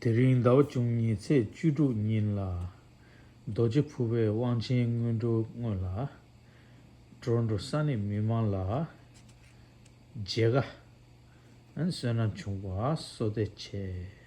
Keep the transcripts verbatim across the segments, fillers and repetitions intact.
དེ་རིང་ཟླ་བ་བཅུ་གཉིས་ཚེས་བཅུ་དྲུག་ཉིན་ལ། རྡོ་རྗེ་ཕུར་པའི་དབང་ཆེན་སྔོན་འགྲོའི་སྔོན་ལ། ཊོ་རོན་ཊོ་ས་གནས་མི་མང་ལ་མཇལ་ཁ་བསོད་ནམས་བྱུང་བ་གསོལ་འདེབས་ཆེ།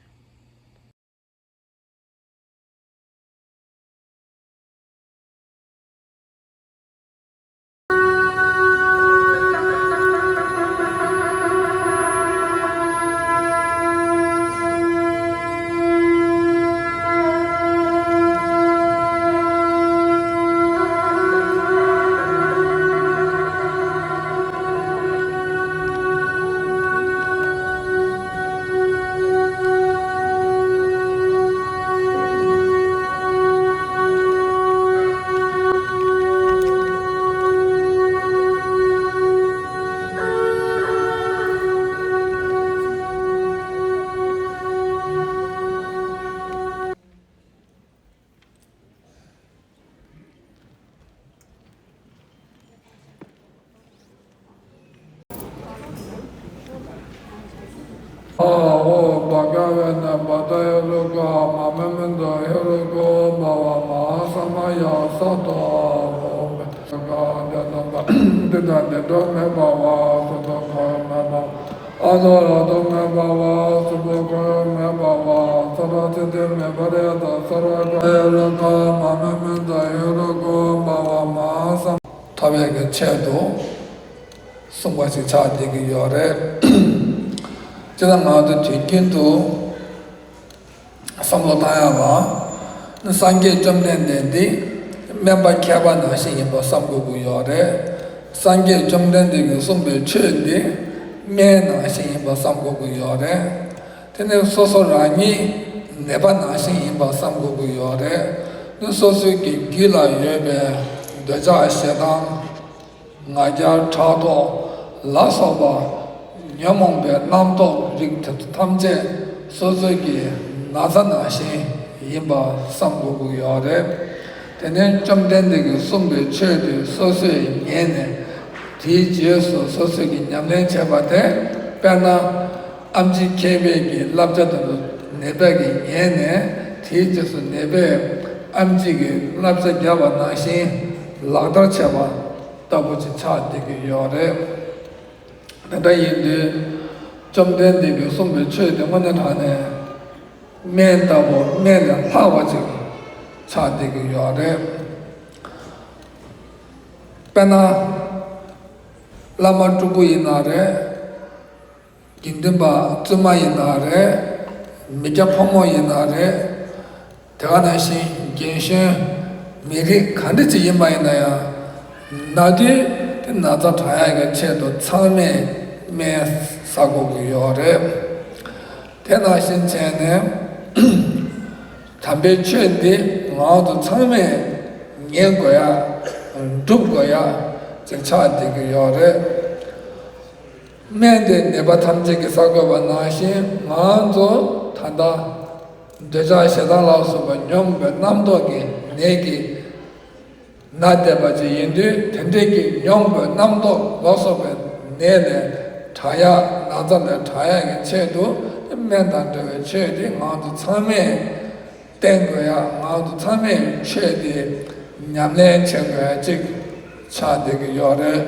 ཨ་ཧོ། བ་ག་བེ་ན་བ་ཏ་ཧེ་རུ་ཀ་མ་མེ་མེ་ད་ཧེ་རུ་ཀོ་བ་བ་མ་ཧཱ་ས་མ་ཡ་ས་ཏོ་ཧོ་མེ་ཀ་དེ་ན་བ་དེ་ད་དེ་དོ་མེ་བ་བ་སོ་ཏོ་ཁ་མེ་བ། ཨ་ནོ་ར་དོ་མེ་བ་བ་སུ་བོ་ཁོ་མེ་བ་བ་ས་ར་ཚེ་དེ་མེ་བ་རེ་ད་ས་ར་ཀ་ཧེ་རུ་ཀ་མ་མེ་མེ་ད་ཧེ་རུ་ཀོ་བ་བ་མ་ཧཱ་ས་མ་ཐོབ་པའི་གི་ཆེད་དུ་གསུངས་པ་ཞིག་ཆགས་བསྡད་ཀྱི་ཡོད་རེད། སྤྱིར་ང་ཚོ་དུས་རྒྱུན་དུ་བསམ་བློ་བཏང་ཡག་ལ། སངས་རྒྱས་བཅོམ་ལྡན་འདས་འདི་སྨན་པ་མཁས་པ་ནང་བཞིན་ཡིན་པ་བསམ་དགོས་ཀྱི་ཡོད་རེད། སངས་རྒྱས་བཅོམ་ལྡན་འདས་ཀྱིས་གསུངས་པའི་ཆོས་འདི་སྨན་ནང་བཞིན་ཡིན་པ་བསམ་དགོས་ཀྱི་ཡོད་རེད། དེ་ནས་སོ་སོ་རང་ཉིད་ནད་པ་ནང་བཞིན་ཡིན་པ་བསམ་དགོས་ཀྱི་ཡོད་རེད། དེ་སོ་སོའི་གི་རྒྱུད་ལ་ཡོད་པའི་འདོད་ཆགས་ཞེ་སྡང་ང་རྒྱལ་ཕྲག་དོག་ལ་སོགས་པ་ཉོན་མོངས་པའི་རྣམ་རྟོག་རིགས་དེ་ཚོ་ཐམས་ཅད་སོ་སོའི་གི་ན་ཚ་ནང་བཞིན་ཡིན་པ་བསམ་དགོས་ཀྱི་ཡོད་རེད། དེ་ནས་བཅོམ་ལྡན་འདས་ཀྱིས་གསུངས་པའི་ཆོས་དེ་སོ་སོས་ཉན་ནས་དེའི་རྗེས་སུ་སོ་སོས་ཀྱི་ཉམས་ལེན་བྱས་པ་དེ། དཔེར་ན། ཨེམ་ཆི་མཁས་པའི་གི་བསླབ་བྱ་དེ་ཚོ་ནད་པས་ཀྱིས་ཉན་ནས་དེའི་རྗེས་སུ་ནད་པས་ཨེམ་ཆི་གི་བསླབ་བྱ་བརྒྱབ་པ་ནང་བཞིན་ལག་བསྟར་བྱས་པ་ལྟ་བུ་ཅིག་ཆགས་བསྡད་ཀྱི་ཡོད་རེད། དེ་འདྲ་ཡིན་དུས་བཅོམ་ལྡན་འདས་ཀྱིས་གསུངས་པའི་ཆོས་དེ་དངོས་གནས་དྲང་གནས་སྨན་ལྟ་བུ་སྨན་ལས་ལྷག་པ་ཅིག་ཆགས་བསྡད་ཀྱི་ཡོད་རེད། དཔེར་ན། བླ་མ་སྤྲུལ་སྐུ་ཡིན་ན་རེད། དགེ་འདུན་པ་བཙུན་མ་ཡིན་ན་རེད། མི་སྐྱ་ཕོ་མོ་ཡིན་ན་རེད། དེ་ག་ནང་བཞིན་རྒན་གཞོན་མི་རིགས་ག་འདྲ་ཅིག་ཡིན་པ་ཡིན་ན་ཡང་ན་དུས་དེ་ན་ཚ་དྲག་ཡག་གི་ཆེད་དུ་ཚང་མས་སྨན་ཟ་དགོས་ཀྱི་ཡོད་རེད། དེ་ནང་བཞིན་བྱས་ནས་དམ་པའི་ཆོས་འདི་ང་ཚོ་ཚང་མས་ཉན་དགོས་ཡག་སྒྲུབ་དགོས་ཡག་ཅིག་ཆགས་བསྡད་ཀྱི་ཡོད་རེད། སྨན་དེ་ནད་པ་ཐམས་ཅད་ཀྱིས་ཟ་དགོས་པ་ནང་བཞིན་ང་ཚོ་ད་ལྟ་འདོད་ཆགས་ཞེ་སྡང་ལ་སོགས་པ་ཉོན་མོངས་པའི་རྣམ་རྟོག་གི་ནད་ཀྱིས་ན་བསྡད་པ་ཅིག་ཡིན་དུས་དེ་འདྲའི་གི་ཉོན་མོངས་པའི་རྣམ་རྟོག་ལ་སོགས་པའི་ནད་ལས་དྲག་ཡག་ན་ཚ་ལས་དྲག་ཡག་གི་ཆེད་དུ་སྨན་དང་འབྲེལ་བའི་ཆོས་དེ་ང་ཚོ་ཚང་མས་བསྟེན་དགོས་ཡག་ང་ཚོ་ཚང་མས་ཆོས་དེ་ཉམས་ལེན་བྱེད་དགོས་ཡག་ཅིག་ཆགས་བསྡད་ཀྱི་ཡོད་རེད།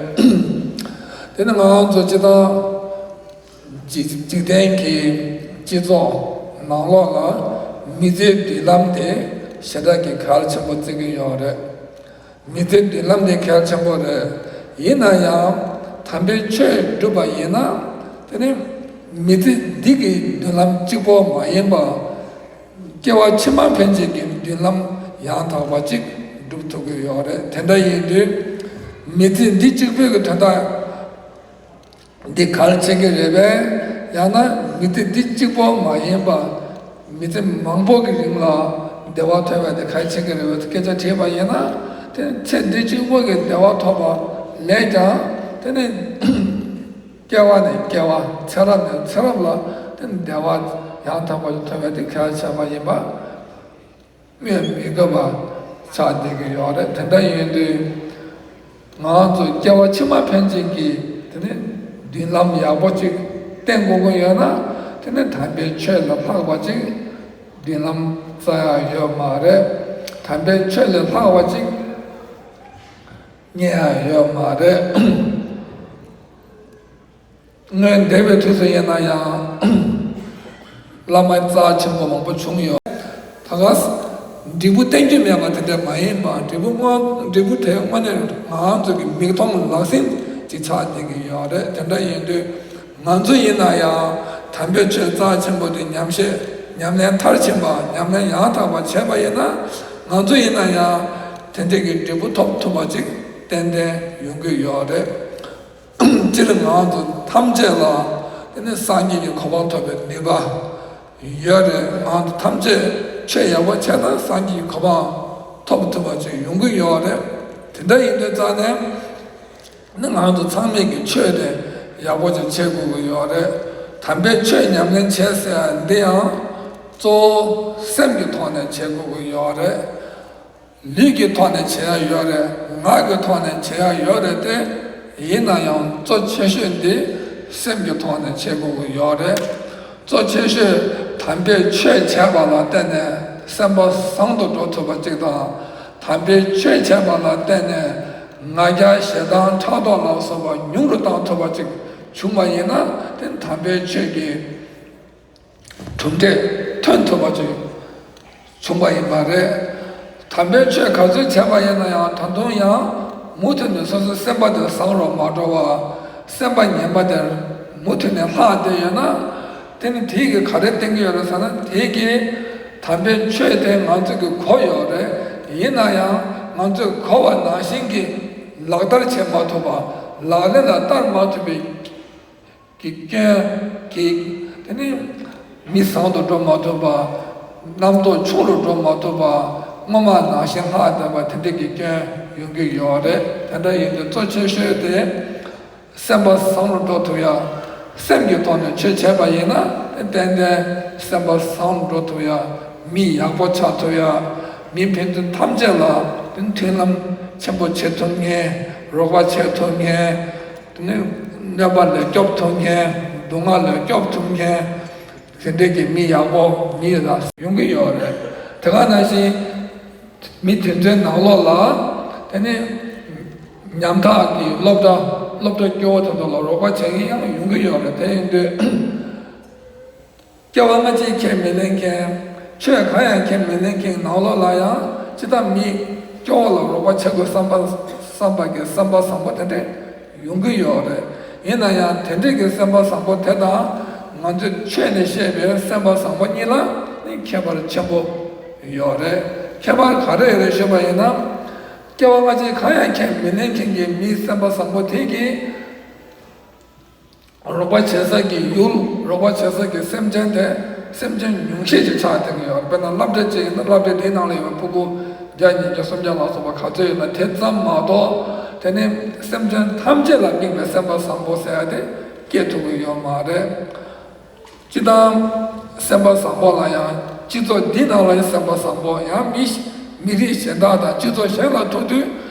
དེ་ནི་ང་ཚོ་སྤྱི་བཏང་འཇིག་འཇིག་རྟེན་གྱི་སྤྱི་ཚོགས་ནང་ལོགས་ལ་མི་ཚེའི་མདུན་ལམ་དེ་ཞེ་དྲག་གི་གལ་ཆེན་པོ་བརྩི་གི་ཡོད་རེད། མི་ཚེའི་མདུན་ལམ་དེ་གལ་ཆེན་པོ་རེད། ཡིན་ན་ཡང་དམ་པའི་ཆོས་བསྒྲུབས་པ་ཡིན་ན་དེ་ནི་མི་ཚེ་འདི་གི་མདུན་ལམ་གཅིག་པོ་མ་ཡིན་པ། སྐྱེ་བ་ཕྱི་མ་ཕན་ཆད་ཀྱི་མདུན་ལམ་ཡང་དག་པ་ཅིག་སྒྲུབ་ཐུབ་ཀྱི་ཡོད་རེད། དེ་འདྲ་ཡིན་དུས་མི་ཚེ་འདི་གཅིག་པོའི་གི་དོན་དག་འདི་གལ་ཆེ་གི་རེད་པས། ཡང་ན་མི་ཚེ་འདི་གཅིག་པོ་མ་ཡིན་པ་མི་ཚེ་མང་པོ་གི་རིང་ལ་བདེ་བ་ཐོབ་པ་དེ་གལ་ཆེ་གི་རེད་པས་སྐད་ཆ་དྲིས་པ་ཡིན་ན། དེ་ཚེ་འདི་གཅིག་པོ་གི་བདེ་བ་ཐོབ་པ་ལས་ཀྱང་དེ་ནི། སྐྱེ་བ་ནས་སྐྱེ་བ་ཚེ་རབས་ནས་ཚེ་རབས་ལ་དེ་བདེ་བ་ཡང་དག་པ་ཞིག་ཐོབ་པའི་དེ་གལ་ཆེ་བ་ཡིན་པ་སྨོས་མི་དགོས་པ་ཆགས་བསྡད་ཀྱི་ཡོད་རེད། དེ་འདྲ་ཡིན་དུས་ང་ཚོ་སྐྱེ་བ་ཕྱི་མ་ཕན་ཆད་ཀྱི་དེ་ནི་མདུན་ལམ་ཡག་པོ་ཅིག་བསྟན་དགོས་ཀྱི་ཡོད་ན་དེ་ནི་དམ་པའི་ཆོས་ལ་ལྷག་པ་ཅིག་ མདུན་ལམ་རྩ་ཡག་ཡོད་མ་རེད། དམ་པའི་ཆོས་ལས་ལྷག་པ་ཅིག་རྙེད་ཡག་ཡོད་མ་རེད། སྔོན་འདས་པའི་དུས་སུ་ཡིན་ན་ཡང་བླ་མ་རྩ་ཆེན་པོ་མང་པོ་བྱུང་ཡོད། ད་ག་ས་འབྲས་བུ་བསྟན་རྒྱུ་མེད་པ་དེ་འདྲ་མ་ཡིན་པ། འབྲས་བུ་སྔོན། འབྲས་བུ་དེ་དངོས་གནས་ང་ཚོ་གི་མིག་མཐོང་ལག་ཟིན་ཅིག་ཆགས་བསྡད་ཀྱི་ཡོད་རེད། དེ་འདྲ་ཡིན་དུས་ང་ཚོ་ཡིན་ན་ཡང་དམ་པའི་ཆོས་རྩ་ཆེན་པོ་དེ་ཉམས་བཞེས་ཉམས་ལེན་མཐར་ཕྱིན་པ། ཉམས་ལེན་ཡང་དག་པ་བྱས་པ་ཡིན་ན། ང་ཚོ་ཡིན་ན་ཡང་དེ་འདྲ་གི་འབྲས་བུ་ཐོབ་ཐུབ་པ་ཅིག་ཏན་ཏན་ཡོང་གི་ཡོད་རེད། སྤྱིར་ང་ཚོ་ཐམས་ཅད་ལ་དེ་ནི་སངས་རྒྱས་ཀྱི་གོ་འཕང་ཐོབ་པའི་ནུས་པ་ཡོད་རེད། ང་ཚོ་ཐམས་ཅད་ཆོས་ཡག་པོ་བྱས་ན་སངས་རྒྱས་ཀྱི་གོ་འཕང་ཐོབ་ཐུབ་པ་ཅིག་ཡོང་གི་ཡོད་རེད། དེ་འདྲ་ཡིན་དུས་ཙང་ནས་ནི་ང་ཚོ་ཚང་མས་ཀྱི་ཆོས་དེ་ཡག་པོ་ཅིག་བྱེད་དགོས་ཀྱི་ཡོད་རེད། དམ་པའི་ཆོས་ཉམས་ལེན་བྱེད་ཟེར་ཡ་འདི་ཡང་གཙོ་བོ་སེམས་ཀྱི་ཐོག་ནས་བྱེད་དགོས་ཀྱི་ཡོད་རེད། ལུས་ཀྱི་ཐོག་ནས་བྱེད་ཡ་ཡོད་རེད། ངག་གི་ཐོག་ནས་བྱེད་ཡ་ཡོད་རེད་དེ། ཡིན་ན་ཡང་གཙོ་ཆེ་ཤོས་འདི་སེམས་ཀྱི་ཐོག་ནས་བྱེད་དགོས་ཀྱི་ཡོད་རེད། གཙོ་ཆེ་ཤོས་དམ་པའི་ཆོས་བྱས་པ་ལ་བརྟེན་ནས་སེམས་པ་བཟང་དུ་འགྲོ་ཐུབ་པ་ཅིག་དང་། དམ་པའི་ཆོས་བྱས་པ་ལ་བརྟེན་ནས་ང་རྒྱལ་ཞེ་སྡང་ཕྲག་དོག་ལ་སོགས་པ་ཉུང་རུ་བཏང་ཐུབ་པ་ཅིག་བྱུང་བ་ཡིན་ན། དེ་དམ་པའི་ཆོས་ཀྱི་གྲུབ་འབྲས་ཐོན་ཐུབ་པ་ཅིག་བྱུང་བ་ཡིན་པ་རེད། དམ་པའི་ཆོས་ག་ཚོད་བྱས་པ་ཡིན་ན་ཡང་ད་དུང་ཡང་མུ་མཐུད་ནས་སོ་སོའི་སེམས་པ་དེ་བཟང་རུ་མ་འགྲོ་བར། སེམས་པ་ངན་པ་དེར་མུ་མཐུད་ནས་ལྷག་བསྡད་ཡོད་ན། དེ་ནི་དེ་གིས་ག་རེ་བསྟན་གྱི་ཡོད་རེད་ཟེར་ན། དེ་གིས་དམ་པའི་ཆོས་དེ་ང་ཚོ་གིས་གོ་ཡོད་རེད། ཡིན་ན་ཡང་ང་ཚོས་གོ་བ་ནང་བཞིན་གྱི་ལག་བསྟར་བྱེད་མ་ཐུབ་པ། ལག་ལེན་ལ་བསྟར་མ་ཐུབ་པའི་གི་སྐྱོན་གྱིས། དེ་ནི་མི་བཟང་དུ་འགྲོ་མ་ཐུབ་པ། རྣམ་རྟོག་ཆུང་རུ་འགྲོ་མ་ཐུབ་པ། སྔོན་མ་ནང་བཞིན་ལྷག་བསྡད་པ་དེ་འདྲ་གི་སྐྱོན་ཡོང་གི་ཡོད་རེད། དེ་འདྲ་ཡིན་དུས་གཙོ་ཆེ་ཤོས་དེ་སེམས་པ་བཟང་རུ་འགྲོ་ཐུབ་ཡ། སེམས་ཀྱི་ཐོག་ནས་ཆོས་བྱས་པ་ཡིན་ན་ཏན་ཏན་སེམས་པ་བཟང་རུ་འགྲོ་ཐུབ་ཡ། མི་ཡག་པོ་ཆགས་ཐུབ་ཡ། མི་ཕན་ཚུན་ཐམས་ཅད་ལ་དེ་མཐུན་ལམ་ཆེན་པོ་བྱེད་ཐུབ་མཁན། རོགས་པ་བྱེད་ཐུབ་མཁན། དེ་ནས་གནོད་པ་ལས་སྐྱོབ་ཐུབ་མཁན། སྡུག་བསྔལ་ལས་སྐྱོབ་ཐུབ་མཁན། དེ་འདྲའི་གི་མི་ཡག་པོ་མི་ལ་ཡོང་གི་ཡོད་རེད། དེ་ག་ནང་བཞིན་མི་དེ་ཚོའི་ནང་ལོགས་ལ་དེ་ནས་ཉམ་ཐག་གི་སློབ་གྲྭ། སློབ་གྲྭ་སྐྱོ་བོ་དེ་ཚོ་ལ་རོགས་པ་བྱེད་མཁན་ཡང་ཡོང་གི་ཡོད་རེད། དེ་ཡིན་དུས། སྐྱེ་བ་སྔ་ཕྱི་ཁས་མི་ལེན་མཁན། ཆོས་གང་ཡང་ཁས་མི་ལེན་མཁན་ནང་ལོགས་ལ་ཡང་ཅི་ལྟར་མི་སྐྱོ་བོ་ལ་རོགས་པ་བྱེད་དགོས་བསམ་པ། བསམ་པ་གི་སེམས་པ་བཟང་པོ་དེ་འདྲས་ཡོང་གི་ཡོད་རེད། ཡིན་ན་ཡང་དེ་འདྲས་ཀྱི་སེམས་པ་བཟང་པོ་དེ་དང་ང་ཚོས་ཆོས་ནས་བཤད་པའི་སེམས་པ་བཟང་པོ་གཉིས་ལ་ནི་ཁྱད་པར་ཆེན་པོ་ཡོད་རེད། ཁྱད་པར་ག་རེ་རེད་ཞུས་པ་ཡིན་ན། སྐྱེ་བ་སྔ་ཕྱི་གང་ཡང་ཁས་མི་ལེན་མཁན་གྱི་མིའི་སེམས་པ་བཟང་པོ་དེ་གིས། རོགས་པ་བྱེད་ས་ཀྱི་ཡུལ། རོགས་པ་བྱེད་ས་ཀྱི་སེམས་ཅན་དེ་སེམས་ཅན་ཉུང་ཤས་ཅིག་ཆགས་བསྡད་ཀྱི་ཡོད། དཔེར་ན་སློབ་གྲྭ་གཅིག་ཡིན་ན་སློབ་གྲྭ་དེའི་ནང་ལ་ཡོད་པའི་ཕྲུ་གུ་བརྒྱ་ཉིས་བརྒྱ་སུམ་བརྒྱ་ལ་སོགས་པ་ག་ཚོད་ཡོད་ན་དེ་ཙམ་མ་གཏོགས། དེ་ནི་སེམས་ཅན་ཐམས་ཅད་ལ་དམིགས་པའི་སེམས་པ་བཟང་པོ་ཟེར་ཡ་དེ་སྐྱེ་ཐུབ་ཀྱི་ཡོད་མ་རེད། སྤྱིར་བཏང་སེམས་པ་བཟང་པོ་ལ་ཡང་སྤྱི་ཚོགས་འདི་ནང་ལ་ཡང་སེམས་པ་བཟང་པོ། ཡང་མི་མི་རིགས་གཞན་དག་དང་སྤྱི་ཚོགས་གཞན་ལ་ཐུག་དུས་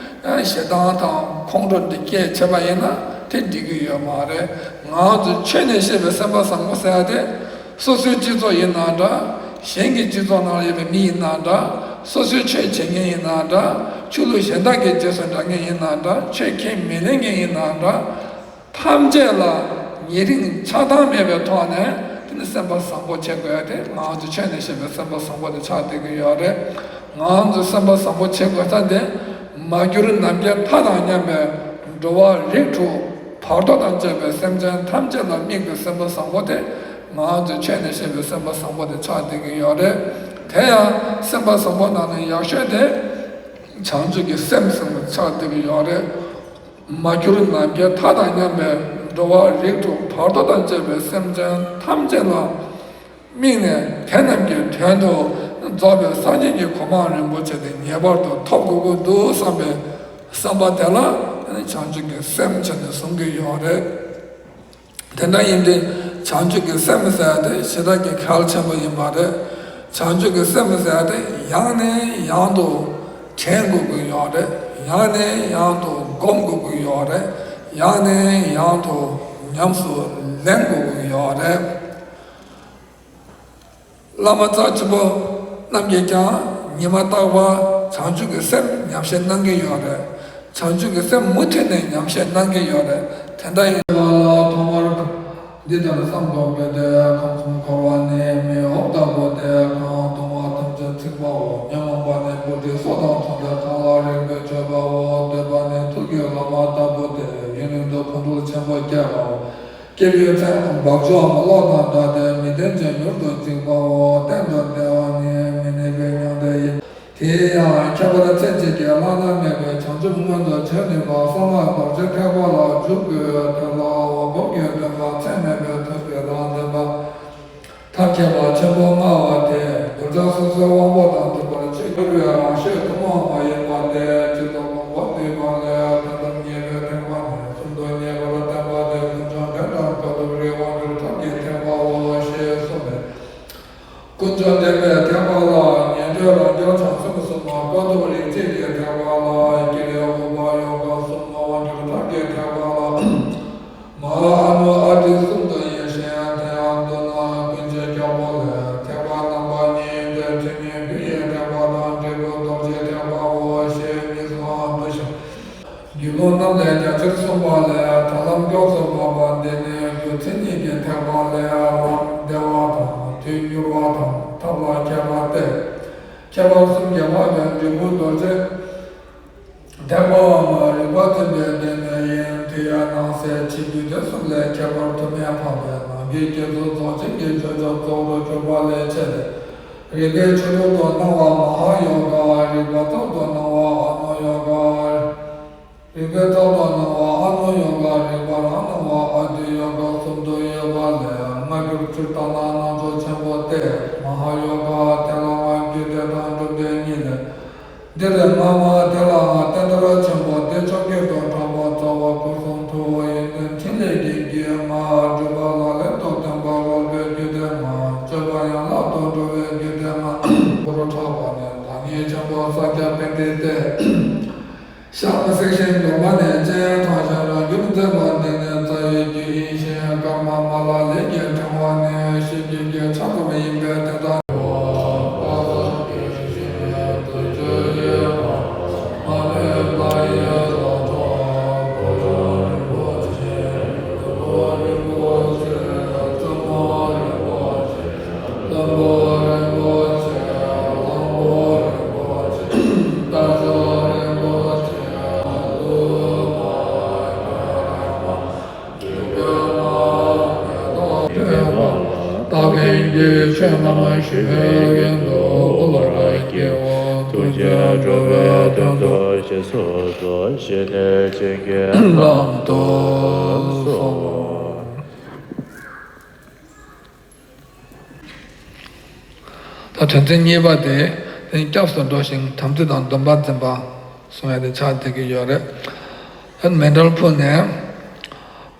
ཡང་ཞེ་སྡང་དང་ཁོང་ཁྲོ་འདི་སྐྱེས་བྱས་པ་ཡིན་ན་དེ་འགྲིག་གི་ཡོད་མ་རེད། ང་ཚོ་ཆོས་ནས་བཤད་པའི་སེམས་པ་བཟང་པོ་ཟེར་ཡ་དེ། སོ་སོའི་སྤྱི་ཚོགས་ཡིན་ན་འདྲ། གཞན་གྱི་སྤྱི་ཚོགས་ནང་ལ་ཡོད་པའི་མི་ཡིན་ན་འདྲ། སོ་སོའི་ཆོས་བྱེད་མཁན་ཡིན་ན་འདྲ། ཆོས་ལུགས་གཞན་དག་གི་རྗེས་སུ་འབྲང་མཁན་ཡིན་ན་འདྲ། ཆོས་ཁས་མི་ལེན་མཁན་ཡིན་ན་འདྲ། ཐམས་ཅད་ལ་ཉེ་རིང་ཆགས་སྡང་མེད་པའི་ཐོག་ནས་དེ་ནི་སེམས་པ་བཟང་པོ་བྱེད་དགོས་ཡ་དེ་ང་ཚོ་ཆོས་ནས་བཤད་པའི་སེམས་པ་བཟང་པོ་དེ་ཆགས་བསྡད་ཀྱི་ཡོད་རེད། ང་ཚོ་སེམས་པ་བཟང་པོ་བྱེད་དགོས་ས་དེ། མ་གྱུར་ནམ་མཁའི་མཐའ་དང་མཉམ་པའི་འགྲོ་བ་རིགས་དྲུག་བར་དོ་དང་བཅས་པའི་སེམས་ཅན་ཐམས་ཅད་ལ་དམིགས་པའི་སེམས་པ་བཟང་པོ་དེ་ང་ཚོ་ཆོས་ནས་བཤད་པའི་སེམས་པ་བཟང་པོ་དེ་ཆགས་བསྡད་ཀྱི་ཡོད་རེད། དེ་ཡང་སེམས་པ་བཟང་པོ་ནང་ནས་ཡག་ཤོས་དེ་བྱང་ཆུབ་ཀྱི་སེམས་ཟེར་བ་ཆགས་བསྡད་ཀྱི་ཡོད་རེད། མ་གྱུར་ནམ་མཁའི་མཐའ་དང་མཉམ་པའི་འགྲོ་བ་རིགས་དྲུག་བར་དོ་དང་བཅས་པའི་སེམས་ཅན་ཐམས་ཅད་ལ་དམིགས་ནས་དེ་རྣམས་ཀྱི་དོན་དུ་རྫོགས་པའི་སངས་རྒྱས་ཀྱི་གོ་འཕང་རིན་པོ་ཆེ་དེ་ངེས་པར་དུ་ཐོབ་དགོས་ཀྱི་འདུག་བསམ་པའི་བསམ་པ་དེ་ལ་བྱང་ཆུབ་ཀྱི་སེམས་བྱས་ནས་གསུང་གི་ཡོད་རེད། དེ་འདྲ་ཡིན་དུས་བྱང་ཆུབ་ཀྱི་སེམས་ཟེར་ཡ་དེ་ཞེ་དྲག་གི་གལ་ཆེན་པོ་ཡིན་པ་རེད། བྱང་ཆུབ་ཀྱི་སེམས་ཟེར་ཡ་དེ་ཡང་ནས་ཡང་དུ་དྲན་དགོས་ཀྱི་ཡོད་རེད། ཡང་ནས་ཡང་དུ་སྒོམ་དགོས་ཀྱི་ཡོད་རེད། ཡང་ནས་ཡང་དུ་ཉམས་སུ་ལེན་དགོས་ཀྱི་ཡོད་རེད། བླ་མ་རྩ་ཆེན་པོ་རྣམས་ཀྱིས་ཀྱང་ཉི་མ་རྟག་པར་བྱང་ཆུབ་ཀྱི་སེམས་ཉམས་བཞེས་གནང་གི་ཡོད་རེད། བྱང་ཆུབ་ཀྱི་སེམས་མུ་མཐུད་ནས་ཉམས་བཞེས་གནང་གི་ཡོད་རེད། དེ་འདྲ་ཡིན་པ་ལ་ཐོག་མར་འདི་ལྟར་བསམ་དགོས་པས་ཏེ། ཁམས་གསུམ་འཁོར་བ་ནི་མི་འོབས་ལྟ་བུ་སྟེ། གང་གདུང་བ་ཐམས་ཅད་ཚིག་པའོ། ཉོན་མོངས་པ་ནི་སྤུ་གྲིའི་སོ་དང་མཚུངས་ཏེ། གང་ལ་རིགས་པས་བརྗོད་པའོ། བསྟོད་པ་ནི་ཐུགས་ཀྱི་བླ་མ་ལྟ་བུ་སྟེ། ཡུན་རིང་དུ་ཕུང་ཁྲོལ་ཆེན་པོ་བསྐྱེད་པའོ། སྐྱེས་བུའི་ཚེ་འབབ་ཆུའམ་གློག་དང་འདྲ་སྟེ། མི་ལྡན་ཅིང་མྱུར་དུ་འཇིག་པའོ། གཏན་དུ་བདེ་བ་ནི་མི་གནས་པའི་མྱང་འདས་ཡིན། དེ་ཡང་ཁྱད་པར་ཚད་གཅིག་གིས་བླ་ན་མེད་པའི་བྱང་ཆུབ་མངོན་དུ་བྱེད་ནུས་པ་གསང་སྔགས་རྡོ་རྗེ་ཐེག་པ་ལ་འཇུག་དགོས་དོན་ལའོ། སྒོམ་གྱི་སྡོམ་པ་ཚད་མེད་པའི་ཐུགས་ཀྱི་རང་བདེན་པ། ཐབས་མཁས་པ་ཆེན་པོ་མངའ་བ་སྟེ། གདུལ་བྱ་སོ་སོའི་དབང་པོ་དང་མཐུན་པར་བྱེད་པའི་རང་གཤིས་ཐུན་མོང་མ་ཡིན་པ་སྟེ། སྤྱི་ལྡོག་སྟོང་པ་འདུས་པ་ལས། དོན་དམ་ངེས་པའི་ཐེག་པ་ནི་གསུམ་དུ་ངེས་པར་བསྟན་པ་སྟེ། ཀུན་འབྱུང་འགྲོས་དང་དཀའ་ཐུབ་རིགས་དབང་སྒྱུར་ཐབས་ཀྱི་ཐེག་པའོ་ཞེས་གསུངས་པས། ཀུན་འབྱུང་འགྲོས་པའི་ཐེག་པ་ལ་ངེས་འགྲོས་རང་རྒྱལ་བྱང་སེམས་གསུམ། དཀའ་ཐུབ་རིགས་གཅིག་གི་ཐེག་པ་ལ་ཀྱེ་རེ་ཨུ་པ་ཡོ་ག་གསུམ། དབང་སྒྱུར་ཐབས་ཀྱི་ཐེག་པ་ལ། མ་ཧཱ་ཨ་ནུ་ཨ་ཏི་གསུམ་དུ་ཡེ་ཤེས་ཡང་དེ་ཡང་བསྡུ་ན་ཀུན་རྗེས་ཀྱང་པོ་ལས། ཐེག་པ་རྣམ་པ་གཉིས་ཏེ། ཐུན་མིན་བདུན་ཡི་ཐེག་པ་དང་འབྲས་བུ་རྡོ་རྗེའི་ཐེག་པའོ་ཞེས་གཉིས་སུའང་འདུ་ཞིང་། རྒྱུད་ལུང་རྣམས་ལས་རྒྱ་ཆེར་གསུངས་པ་ལས། ད་ལམ་མགྱོགས་སུ་འཕགས་པ་འདི་ནི་རྒྱུ་མཚན་ཉིད་ཀྱི་ཐེག་པ་ལས། ལམ་བདེ་བ་དང་དུས་མྱུར་བ་དང་ཐབས་ལ་མཁས་པ་སྟེ། ཁྱད་པར་གསུམ་གྱིས་འཕགས་པའི་འབྲས་བུ་རྡོ་རྗེ། ཐེག་པའམ་རིག་པ་མཐུན་པའི་སྟེང་ནས་ཡིན། དེ་ཡང་ནང་གསེས་ཕྱི་རྒྱུད་དེ་གསུམ་ལས་ཁྱད་པར་དུ་མས། འཕགས་པའི་ནང་གི་དགེ་ཚུལ་རྫོགས་ཆེན་གྱི་ཆོས་སྤྱོད་གཙོ་བོར་གྱུར་པ་ལས་ཕྱེ་སྟེ། རིག་པའི་ཆོས་དྲུག་ཏུ་སྣང་བ་མ་ཧཱ་ཡོ་ག། རིག་པ་གཙུག་ཏུ་སྣང་བ་ཨ་ནུ་ཡོ་ག། རིག་པའི་གཙུག་ཏུ་སྣང་བ་ཨ་ནུ་ཡོ་ག། རིག་པ་རང་སྣང་བ་ཨ་ཏི་ཡོ་ག་གསུམ་དུ་ཡོད་པ་ལས། སྔ་འགྱུར་སྤྱིར་བཏང་ན་སྣང་ཕྱོགས་ཆེན་པོ་སྟེ། མ་ཧཱ་ཡོ་ག་དེ་ལའང་རྒྱུད་སྡེ་དང་སྒྲུབ་སྡེ་གཉིས་ལས། འདིར་སྔ་མ་དེ་ལའང་བསྟན་དར་ཆེན་པོ་སྟེ། བཅོ་བརྒྱད་དུ་གྲགས་པ་རྩ་བ་སྐུ་གསུང་ཐུགས་ཡོན་ཏན་ཕྲིན་ལས་ཀྱི་རྒྱུད་ལྔ། སྒྲུབ་པ་ལག་ལེན་དུ་བསྟན་པ་རོལ་པའི་རྒྱུད་སྡེ་ལྔ། སྤྱོད་པ་ཡན་ལག་ཏུ་འགྲོ་བའི་རྒྱུད་སྡེ་ལྔ། སྐོར་གྲགས་པ་ནི་བདག་ཉིད་ཆེན་པོ་ས་སྐྱ་པཎྜི་ཏ་སྟེ། ཞབས་བསིལ་ཞིང་སྡོམ་པ་ནི་སྤྱན་དྲངས་ཤིང་རང་རྒྱུད་མཛད་པ་འདི་ནི་རྩ་བའི་རྒྱུད་ཡིན་ཞིང་། ཀརྨ་མ་ལ་ལས་ཀྱི་ཕྲེང་བ་ནི་ཤེས་རྒྱུད་ཀྱི་ཆ་ཙམ་ཡིན་པས་དེ་དག་བདག་གིས་ཆོས་རྣམས་ཞུས་པའི་ཡོན་དུ་འོ་ལ་སྐྱེའོ། ཐུགས་རྗེས་འགྲོ་བའི་དོན་དུ་རྗེས་སུ་བཟུང་བ་ཞེས་ནས་ཆོས་ཀྱི་ལམ་དུ་སོང་། ད་དོན་ཚན་གཉིས་པ་དེ་དེ་སྐྱབས་སུ་འགྲོ་ཞིང་དམ་ཚིག་དང་སྡོམ་པ་འཛིན་པ་གསུང་ཡ་དེ་ཆགས་བསྡད་ཀྱི་ཡོད་རེད། ད་མཎྜལ་ཕུལ་ནས།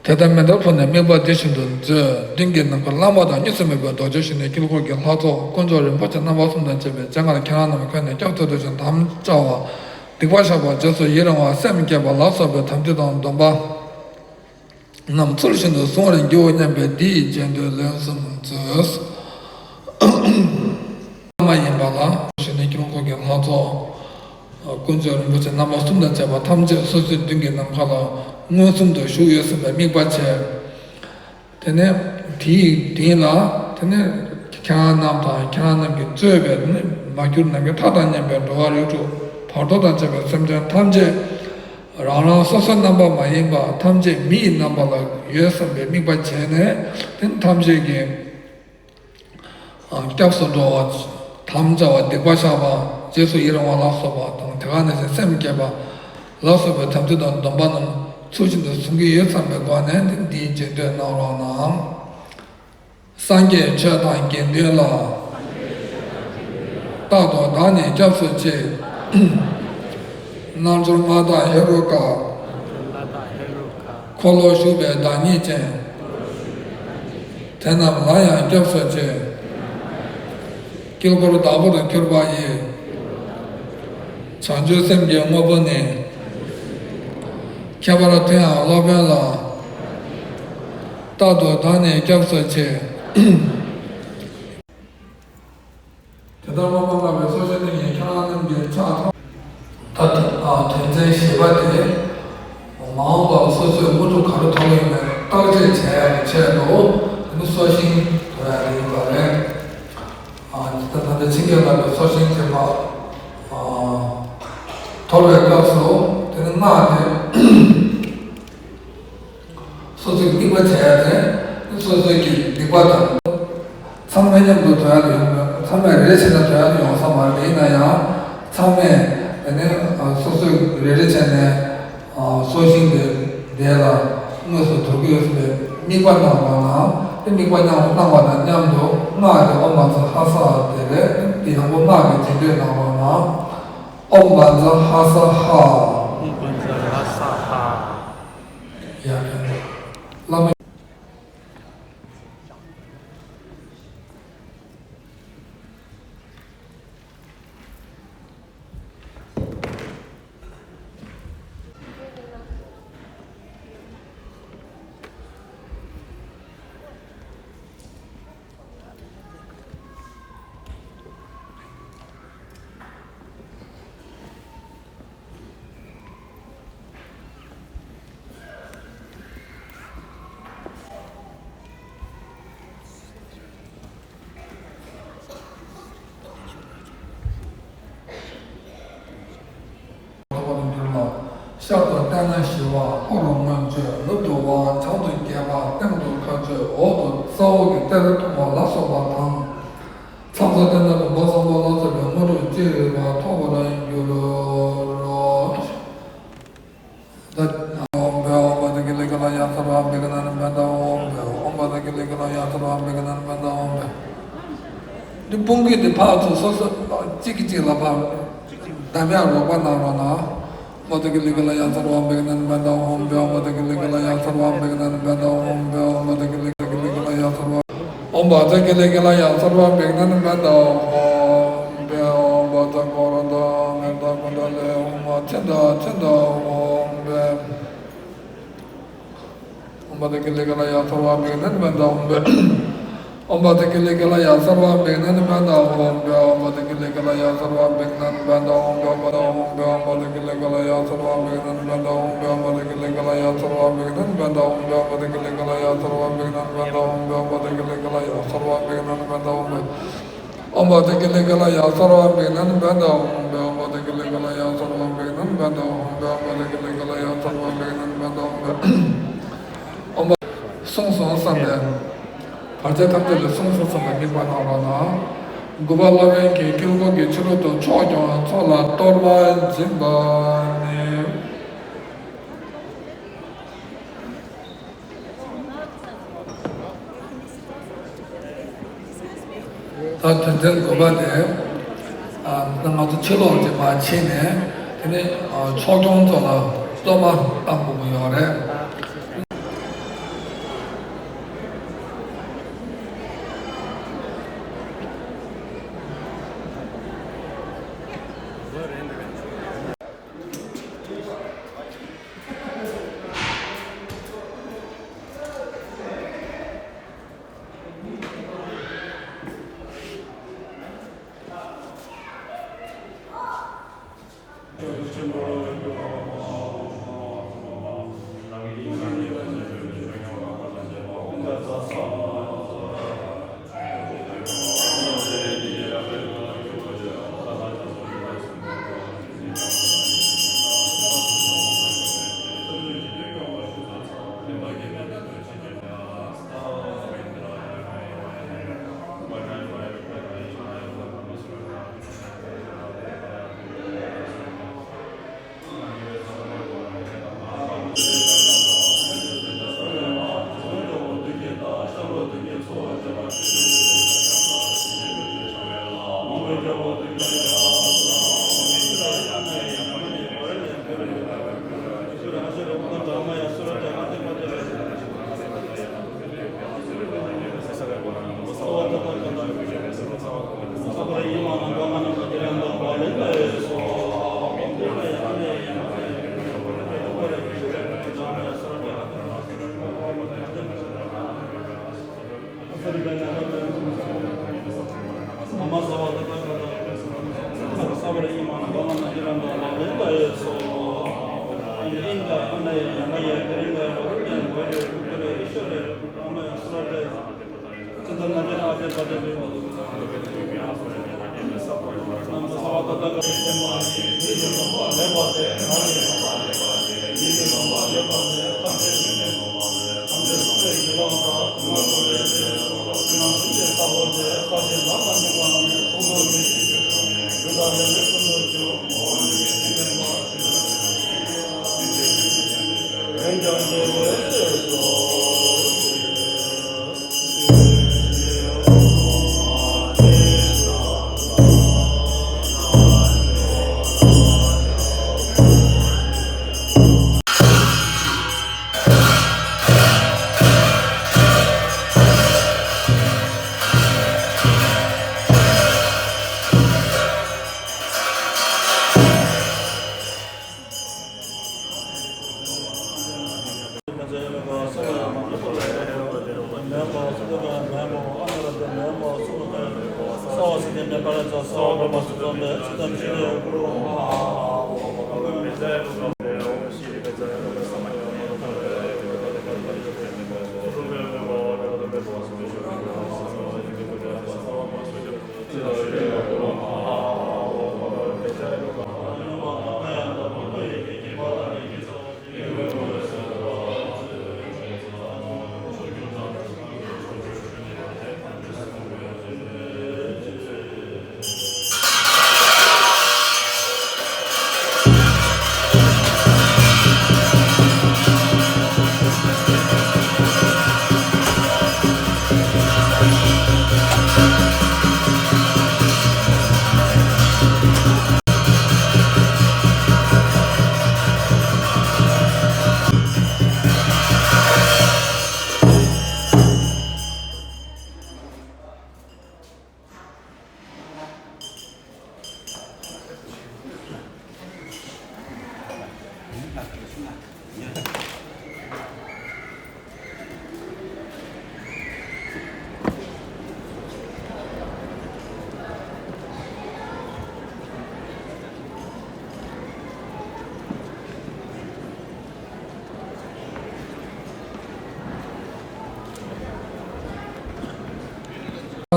དེ་ལྟར་མཎྜལ་ཕུལ་ནས་དམིགས་པ་འདི་བཞིན་དུ་མཛོད། མདུན་གྱི་ནམ་མཁར་བླ་མ་དང་གཉིས་སུ་མེད་པའི་རྡོ་རྗེ་བཞུགས་ནས་དཀྱིལ་འཁོར་གྱི་ལྷ་ཚོགས་དཀོན་མཆོག་རིན་པོ་ཆེ་རྣམ་པ་གསུམ་དང་བཅས་པའི་སྤྱན་སྔར་ཁྱེད་རང་རྣམས་ཀུན་ནས་སྐྱབས་སུ་འགྲོ་ཞིང་དམ་བཅའ་བ། སྡིག་པ་བཤགས་པ། རྗེས་སུ་ཡི་རང་བ། སེམས་བསྐྱེད་པ་ལ་སོགས་པའི་དམ་ཚིག་དང་སྡོམ་པ་རྣམས་ཚུལ་བཞིན་དུ་བསྲུང་བར་བགྱིའོ་སྙམ་པའི་འདི་ཡི་རྗེས་ཟློས་ལན་གསུམ་མཛོད། མ་ཡིན་པ་ལ་ཞུ་ནས་དཀྱིལ་འཁོར་གྱི་ལྷ་ཚོགས་དཀོན་མཆོག་རིན་པོ་ཆེ་རྣམ་པ་གསུམ་དང་བཅས་པ་ཐམས་ཅད་སོ་སོའི་མདུན་གྱི་ནམ་མཁའ་ལ་མངོན་སུམ་དུ་བཞུགས་ཡོད་བསམ་པའི་དམིགས་པ་བྱས། དེ་ནས་དེའི་སྟེང་ལ་དེ་ནས་ཁྱེད་རང་རྣམས་དང་ཁྱེད་རང་རྣམས་ཀྱིས་གཙོས་པའི་དེ་ནས་མ་གྱུར་ནམ་མཁའི་མཐའ་དང་མཉམ་པའི་འགྲོ་བ་རིགས་དྲུག་བར་དོ་དང་བཅས་པའི་སེམས་ཅན་ཐམས་ཅད་རང་རང་སོ་སོའི་རྣམ་པ་མ་ཡིན་པ་ཐམས་ཅད་མི་ཡི་རྣམ་པ་ལ་ཡོད་བསམ་པའི་དམིགས་པ་བྱས་ནས་དེ་ཐམས་ཅད་ཀྱི་སྐྱབས་སུ་འགྲོ་བ། དམ་བཅའ་བ། སྡིག་པ་བཤགས་པ། རྗེས་སུ་ཡི་རང་བ་ལ་སོགས་པ་དང་དེ་ག་ནང་བཞིན་སེམས་བསྐྱེད་པ་ལ་སོགས་པའི་དམ་ཚིག་དང་སྡོམ་པ་རྣམས་ཚུལ་བཞིན་དུ་བསྲུང་གི་ཡོད་བསམ་པའི་སྒོ་ནས་འདིའི་རྗེས་ཟློས་གནང་རོགས་གནང་། སངས་རྒྱས་ཆོས་དང་དགེ་འདུན་ལ། རྟག་ཏུ་བདག་ནི་སྐྱབས་སུ་མཆི། རྣལ་འབྱོར་མངའ་བདག་ཧེ་རུ་ཀ། འཁོར་ལོ་བཞུགས་པའི་བདག་ཉིད་ཅན། དེ་རྣམས་ལ་ཡང་སྐྱབས་སུ་མཆི། དཀྱིལ་འཁོར་བདག་པོར་གྱུར་པ་ཡི། བྱང་ཆུབ་སེམས་ཀྱི་དངོས་པོ་ནི། ཁྱད་པར་དོན་ཡང་སློབ་དཔོན་ལ། རྟག་ཏུ་བདག་ནི་སྐྱབས་སུ་མཆི། དེ་ལྟར་སློབ་མ་ལྔ་པའི་སོ་བྱེད་ནི་ཡིན། ཁྱེད་རང་རྣམས་ཀྱིས་ཕྱག་ཐམ། ད་དོན་ཚན་བཞི་པ་དེ། མ་འོངས་པར་སོ་སོས་དངོས་གྲུབ་ག་རེ་ཐོབ་ཡིན་མིན་བརྟག་དཔྱད་བྱེད་ཡག་གི་ཆེད་དུ་དེ་ནི་སོ་ཤིང་དོར་ཡག་དེ་ཡིན་པ་རེད། ད་ལྟ་ད་ལྟ་ཆིང་རྒྱལ་ལགས་ཀྱིས་སོ་ཤིང་ཅེས་པ་དོར་བའི་སྐབས་སུ་དེ་ནི་སྔགས་དེ། སོ་སོའི་དམིགས་པ་བྱས་ཏེ་སོ་སོའི་གི་སྡིག་པ་དང་། ཚང་མས་མཉམ་དུ་དོར་ཡག་ཡོང་མེད། ཚང་མས་རེ་རེ་བྱས་ན་དོར་ཡག་ཡོང་ས་མ་རེད། ཡིན་ན་ཡང་ཚང་མས་དེ་ནས་སོ་སོས་རེ་རེ་བྱས་ནས་སོ་ཤིང་དེ་དེ་ལ་དངོས་སུ་དོར་གྱི་ཡོད་པའི་དམིགས་པ་གནང་རོགས་གནང་། དེ་དམིགས་པ་གནང་གནང་བ་དང་མཉམ་དུ་སྔགས་དེ་ཨོཾ་བཛྲ་ཧ་ས་ཧ་དེ་རེད། དེ་ཡང་པོ་སྔགས་ཀྱི་རྗེས་ཟློས་གནང་རོགས་གནང་། ཨོཾ་བཛྲ་ཧ་ས་ཧ། ཨོཾ་བཛྲ་ཧ་ས་ཧ། ཡ་ཡ། བླ་མ། ཤར་དུ་བལྟས་ན་ཞི་བ། ལྷོ་རུ་མངོན་སྤྱོད། ནུབ་ཏུ་དབང་། བྱང་དུ་དགྱེས་པ། སྟེང་དུ་མཁའ་སྤྱོད། འོག་ཏུ་ས་འོག་གི་གཏེར་མཐོང་བ་ལ་སོགས་པ་དང་། མཚམས་སུ་བལྟས་ན་བུམ་པ་བཟང་པོ་ལ་སོགས་པའི་དངོས་གྲུབ་ཅི་རིགས་པ་ཐོབ་པར་འགྱུར་རོ། ད་ཨོཾ་བྷེ་ཨོཾ་བཛྲ་ཀི་ལི་ཀ་ལ་ཡ་སརྦ་བི་གྷ་ནཱ་ནི་བྷནྟ། ཨོཾ་བྷེ་ཨོཾ་བཛྲ་ཀི་ལི་ཀ་ལ་ཡ་སརྦ་བི་གྷ་ནཱ་ནི་བྷནྟ། ཨོཾ་བྷེ། འདི་དཔུང་གི་འདི་ཕར་ཚུར་སོ་སོ་གཅིག་གིས་གཅིག་ལ་ཕར་བསྡམ་ཡག་རོགས་པ་གནང་རོགས་གནང་། ཨོཾ་བཛྲ་ཀི་ལི་ཀ་ལ་ཡ་སརྦ་བི་གྷ་ནཱ་ནི་བྷནྟ། ཨོཾ་བྷེ་ཨོཾ་བཛྲ་ཀི་ལི་ཀ་ལ་ཡ་སརྦ་བི་གྷ་ནཱ་ནི་བྷནྟ། ཨོཾ་བྷེ་ཨོཾ་བཛྲ་ཀི་ལི་ཀ་ལ་ཡ་སརྦ། ཨོཾ་བཛྲ་ཀི་ལི་ཀ་ལ་ཡ་སརྦ་བི་གྷ་ནཱ་ནི་བྷནྟ། ཨོཾ་བྷེ་ཨོཾ་བཛྲ་ཀོ་ར་ཏ་ནི་རྟ་ཀུན་ཏ་ལེ་ཧཱུྃ་མ་ཚེ་འདས་ཚེ་འདས། ཨོཾ་བྷེ། ཨོཾ་བཛྲ་ཀི་ལི་ཀ་ལ་ཡ་སརྦ་བི་གྷ་ནཱ་ནི་བྷནྟ། ཨོཾ་བྷེ། ཨོཾ་བཛྲ་ཀི་ལི་ཀ་ལ་ཡ་སརྦ་བི་གྷ་ནཱ་ནི་བྷནྟ། ཨོཾ་བྷེ་ཨོཾ་བཛྲ་ཀི་ལི་ཀ་ལ་ཡ་སརྦ་བི་གྷ་ནཱ་ནི་བྷནྟ། ཨོཾ་བྷེ་ཨོཾ་བཛྲ་ཀི་ལི་ཀ་ལ་ཡ་སརྦ་བི་གྷ་ནཱ་ནི་བྷནྟ། ཨོཾ་བྷེ་ཨོཾ་བཛྲ་ཀི་ལི་ཀ་ལ་ཡ་སརྦ་བི་གྷ་ནཱ་ནི་བྷནྟ། ཨོཾ་བྷེ་ཨོཾ་བཛྲ་ཀི་ལི་ཀ་ལ་ཡ་སརྦ་བི་གྷ་ནཱ་ནི་བྷནྟ། ཨོཾ་བྷེ་ཨོཾ་བཛྲ་ཀི་ལི་ཀ་ལ་ཡ་སརྦ་བི་གྷ་ནཱ་ནི་བྷནྟ། ཨོཾ་བྷེ། ཨོཾ་བཛྲ་ཀི་ལི་ཀ་ལ་ཡ་སརྦ་བི་གྷ་ནཱ་ནི་བྷནྟ། ཨོཾ་བྷེ་ཨོཾ་བཛྲ་ཀི་ལི་ཀ་ལ་ཡ་སརྦ་བི་གྷ་ནཱ་ནི་བྷནྟ། ཨོཾ་བྷེ་ཨོཾ་བཛྲ་ཀི་ལི་ཀ་ལ་ཡ་སརྦ་བི་གྷ་ནཱ་ནི་བྷནྟ། ཨོཾ་བྷེ། ཨོཾ་བྷེ། གསུངས་སོང་བསམ་པས། བར་ཆད་ཐམས་ཅད་ལས་སྲུང་ཚུལ་བསམ་པའི་དམིགས་པ་གནང་རོགས་གནང་། དགུ་པ་བླ་བན་གྱི་དཀྱིལ་འཁོར་གྱི་ཕྱི་རོལ་དུ་ཕྱོགས་སྐྱོང་བ་ཚོགས་ལ་གཏོར་མ་སྦྱིན་པ་ནི། ད་དོན་ཚན་དགུ་པ་དེ། ཨ། ད་ང་ཚོ་ཕྱི་ལོགས་ཀྱི་མར་ཕྱིན་ནས། དེ་ནས་ཨ། ཕྱོགས་སྐྱོང་ཚོགས་ལ་གཏོར་མ་བཏང་དགོས་ཀྱི་ཡོད་རེད།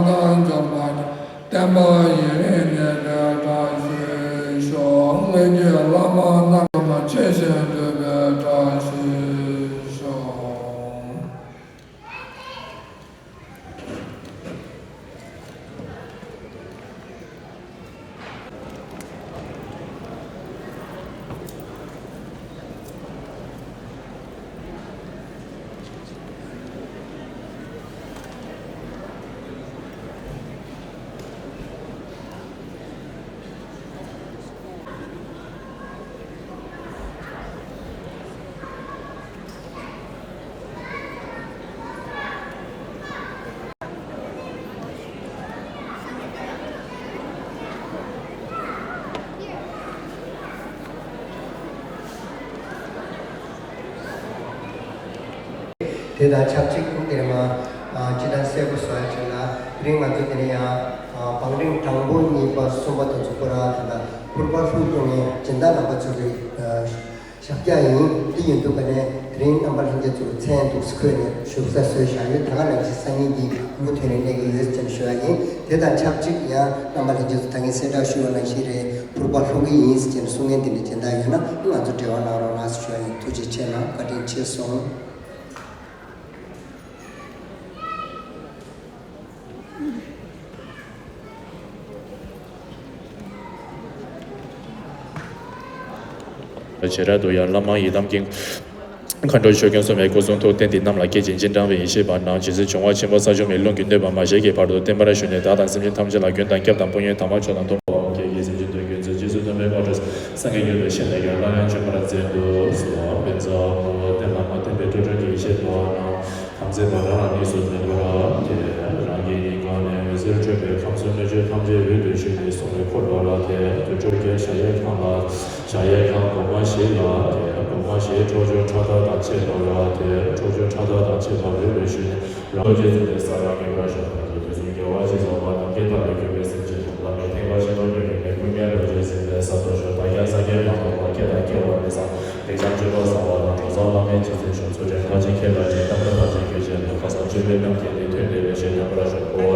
དང་འཇོམས་པ་བསྟན་པ་ཡུན་རིང་གནས་པའི་བཀྲ་ཤིས་ཤོག་ལས་ཀྱི་བླ་མ་རྣམས་ཆོས་བཞིན་ཐོབ་པའི་བཀྲ་ཤིས་ཤོག་དེ་དང་ཆབས་ཅིག་དེ་ནས་མ་ཅི་ལྟར་གསལ་པོ་བཟོ་ཡ་བྱུང་ན། དེ་རིང་ང་ཚོ་དེ་ནས་ཡང་བང་རིམ་དང་པོ་གཉིས་པ་གསུམ་པ་དེ་ཚོ་ཁོ་རང་དེ་འདྲ་ཕུར་པ་ལྷུག་གཏོང་མཁན་སྦྱིན་བདག་རྣམ་པ་ཚོ་གི་ཞབས་བཀྱག་ཡིན། འདི་ཡིན་དུས་ཀ་ནས་དེ་རིང་རྣམ་པ་ལྷན་རྒྱས་ཚོ་མཚན་འདུག་སེ་འཁོད་ནས་བཞུགས་ས་བཟོས་བཞག་ཡོད། ད་ག་ནང་བཞིན་སང་ཉིན་འདི་མུ་མཐུད་ནས་གནས་ཀྱི་ཡོད་ཅེས་ཞུ་བ་ཡིན། དེ་དང་ཆབས་ཅིག་ཡང་རྣམ་པ་ལྷན་རྒྱས་ཚོ་ད་གིན་གསལ་བསྒྲགས་ཞུས་པ་ནང་བཞིན་རེད། ཕུར་པ་ལྷུག་གི་ཡིན་ཟེར་གྱི་གསུང་མཁན་དེ་འདྲ་སྦྱིན་བདག་ཡོད་ན་ང་ཚོ་འབྲེལ་བ་གནང་རོགས་གནང་ཞུ་བ་ཡིན། ཐུགས་རྗེ་ཆེ་གནང་། བཀའ་དྲིན་ཆེ་སོང་། བྱེ་བྲག་ཏུ་ཡང་བླ་མ་ཡི་དམ་དཀྱིལ་འཁོར་མཁའ་འགྲོ་ཆོས་སྐྱོང་སྲུང་མའི་སྐུ་གསུང་ཐུགས་རྟེན་འདི་རྣམས་ལ་བསྐྱེད་ཅིང་སྤྱན་དྲངས་པའི་ཡེ་ཤེས་པ་རྣམས་རྗེ་བཙུན་འབྱུང་བ་ཆེན་པོ་ས་བཅུ་པའི་ཀླུང་གི་སྣོད་པ་མ་ཞིག་གི་བར་དུ་བསྟན་པར་ཞུ་ནས། བདག་དང་སེམས་ཅན་ཐམས་ཅད་ལ་མགོན་དང་སྐྱབས་དང་དཔུང་གཉེན་དམ་པ་མཆོག་དང་མཐུན་པའི་དབང་བསྐུར་གྱིས། སེམས་ཅན་དོན་ཀུན་མཛད་རྗེས་སུ་མཐུན་པའི་དངོས་གྲུབ། སངས་རྒྱས་ཡུལ་དུ་གཤེགས་ནས་ཡང་སླར་ཡང་བྱོན་པར་མཛད་དུ་གསོལ། བཛྲ་ཨོ་རྒྱན་ལྷ་མོ་བསྟན་པའི་སྤྲོས་བྲལ་གྱི་ཡེ་ཤེས་པ་རྣམས། དམ་ཚིག་པ་རང་རང་གཉིས་སུ་མེད་པར་ཐལ། རང་གི་སྙིང་ག་ནས་འོད་ཟེར་འཕྲོས་པས་ཁམས་གསུམ་སྣོད་བཅུད་ཐམས་ཅད་འོད་དུ་ཞུ་སྟེ་གསུང་བའི་འཁོར་ལོ་ལ་ཐལ། དུར་ཁྲོད་ཀྱི་གཞལ་ཡས་ཁང་ལ། གཞལ་ཡས་ཁང་སྒོ་མ་བཞི་ལ་ཐལ། སྒོ་མ་བཞིའི་ཁྲོ་ཆུ་ཕྲག་དོག་དང་བཅས་པ་ལ་ཐལ། ཁྲོ་ཆུ་ཕྲག་དོག་དང་བཅས་པ་འོད་དུ་ཞུ་སྟེ། རང་རྒྱལ་ཚུལ་ཁྲིམས་ས་ལ་ངེས་པར་བཞག་པ་དང་། དུས་གསུམ་རྒྱལ་བ་སྤྱི་གཙུག་ལྷ་ནམ་མཁའི་མཐའ་ལས་བསྐྱོད་པའི་སེམས་ཅན་ཐམས་ཅད་ལ་ཐེག་པ་ཆེན་པོ་ཉིད་ཀྱི་ལམ་ཀུན་མཁྱེན་རྡོ་རྗེ་ ཡང་དག་པར་སྐྱེ་དང་སྐྱེ་བར་མི་བཟང་། ལེགས་བྱང་སྤྱོད་པ་བཟང་བ་དང་གྲོགས་བཟང་བླ་མའི་རྗེས་འཛིན་ཤོག་ཚུལ་ཁྲིམས་ཕར་ཕྱིན་ཁས་ལེན་ཅིང་། ཐབས་དང་ཕར་ཕྱིན་སྐྱོན་ཅན་ལས། ཁ་སང་སྤྱོད་པའི་རྣམ་རྒྱལ་ལས། ཐོས་ནས་ལེགས་བཤད་ཉམས་པར་ཤོག །ཨོ།